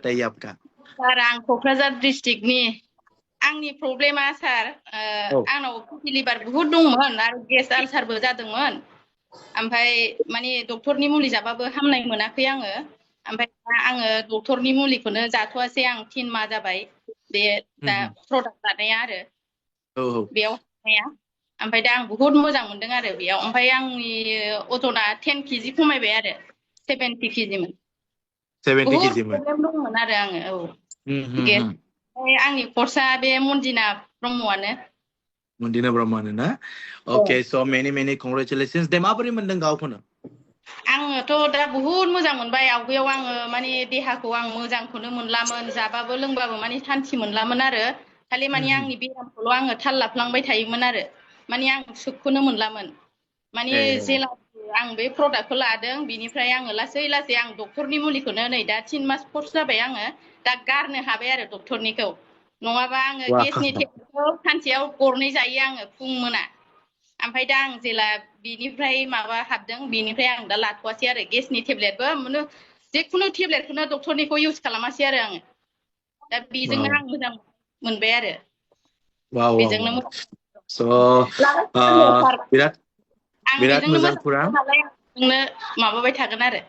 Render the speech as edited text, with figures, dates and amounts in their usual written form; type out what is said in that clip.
बताइए आपका सार आं क'क्राझार डिस्ट्रिक्टनि आंनि प्रब्लेमा सार औ आंनाव फेटि लिभार बुहुद दंमोन आरो गेस आलसारबो जादोंमोन ओमफ्राय माने डक्टरनि मुलि जाबाबो हामनाय मोनाखै आङो ओमफ्राय दा आङो डक्टरनि मुलिखौनो जाथ'वासै आं 3 माह जाबाय बे दा प्रडाक्ट लानाया आरो औ औ बेयाव थानाया ओमफ्राय दा आं बुहुद मोजां मोनदों आरो बेयाव ओमफ्राय आंनि अजना 10 केजि खमायबाय आरो 70 केजिमोन 70 बुहुद केजि मोन प्रब्लेम दंमोन आरो आङो औ गेस ओमफ्राय आंनि कर्सआ बे मन्दिना ब्रह्मआनो मन्दिना ब्रह्मआनो ना अके स' मेनि कंग्रेचुलेसन्स दे माबोरै मोनदों गावखौनो आङोथ' दा बुहुद मोजां मोनबाय आवगायाव आङो माने देहाखौ आं मोजांखौनो मोनलामोन जाबाबो लोंबाबो माने सान्थि मोनलामोन आरो खालि माने आंनि बेरामखौल' आङो थाल लाफ्लांबाय थायोमोन आरो माने आं सुखखौनो मोनलामोन माने ए जेला आं बे प्रडाक्टखौ लादों बिनिफ्राय आङो लासै लासै आं डक्टरनि मुलिखौनो नै दा 3 मास कर्स जाबाय आङो दा गारनो हाबाय आरो डक्टरनिखौ नङाबा आङो वाह गेसनि टेबलेटखौ सानसेयाव 2 जायो आङो फुं मोना ओमफ्राय दा आं जेला बिनिफ्राय माबा हाबदों बिनिफ्राय आं दा लाथ'वासै आरो गेसनि टेब्लेटबो माने जेखुनु टेब्लेटखौनो डक्टरनिखौ इउस खालामासै आरो आङो दा बेजोंनो वाव आं मोजां मोनबाय आरो वाव वाव बेजोंनो वाव मोजां स' लाबाय थागोन दे सार बिराद आं बिराद बेजोंनो मोजां मोजां खौरां मोनदों नालाय आं नोंनो माबाबाय थागोन आरो